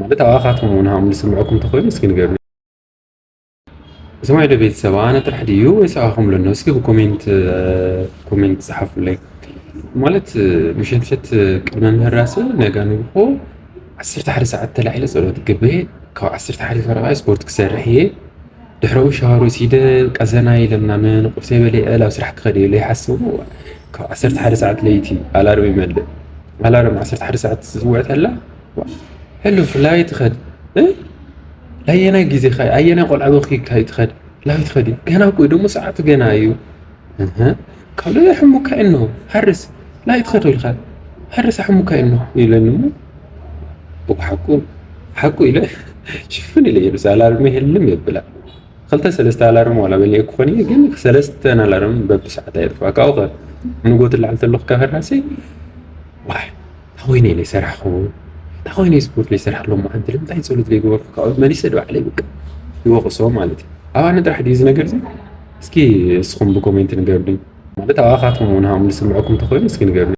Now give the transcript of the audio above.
ብታዋኻትኩም እውን ሃም ዝስምዐኩም ተኾይኑ እስኪ ንገርኒ። ስማይ ዶ ቤተሰብ ኣነ ጥራሕ ድዩ ወይስ ኣኹም ለኖ? እስኪ ብኮሜንት ኮሜንት ጸሓፉለይ። ማለት ምሸት ምሸት ቅድመ ምህራሰ ነጋ ንግሆ ዓሰርተ ሓደ ሰዓት ተላዒለ ጸሎት ግብሄ ካብ ዓሰርተ ሓደ ፈረቓ ስፖርት ክሰርሕ እየ። ድሕረኡ ሻወር ወሲደ ቀዘና ኢለ ምናምን ቁርሰይ በሊዐ ላብ ስራሕ ክኸድ እየ ኢለ ይሓስቡ። ካብ ዓሰርተ ሓደ ሰዓት ለይቲ ኣላርም ይመልእ። ኣላርም ዓሰርተ ሓደ ሰዓት ዝውዕት ኣላ። ሕሉፍ ላበይ ትኸድ? እ? ላየናይ ግዜ ኸ ኣየናይ ቆልዓ ወኺ ካይ ትኸድ? ላበይ ትኸድ? ገና እኮ እዩ ደሞ ሰዓቱ ገና እዩ። እህ፣ ካብ ለለ ሕሙካ እኖ ሃርስ ላበይ ትኸድ ኢልካ ሃርስ ሕሙካ እኖ ኢለኒ እሞ ብሓቁ ሓቁ ኢለ ሽፍን ኢለ የብስ ኣላርመ ይህልም የብላ። ክልተ ሰለስተ ኣላርም ዋላ በሊየ ክኾን እየ፣ ግን ሰለስተን ኣላርም በብሰዓት ኣየጥፍኣ። ካብኡ ኸ ንጎ ትለዓል ተለኹ ካብ ህራሰይ ዋይ ታኾይነ ኢለ ይሰራሕኹ ታኾይነ ስፖርት ለይሰራሕ ሎም መዓንቲ ልምንታይ ፀሎት ለይገበርኩ ካብኡ መሊሰ ድባዕለይ ብቅ ይወቕሶ ማለት እዩ። ኣባነ ጥራሕ ድዩ እዚ ነገር እዚ? እስኪ እስኹም ብኮሜንት ንገርኒ። ማለት ኣባኻትኩም እውን ሃም ዝስምዐኩም ተኾይኑ እስኪ ንገርኒ።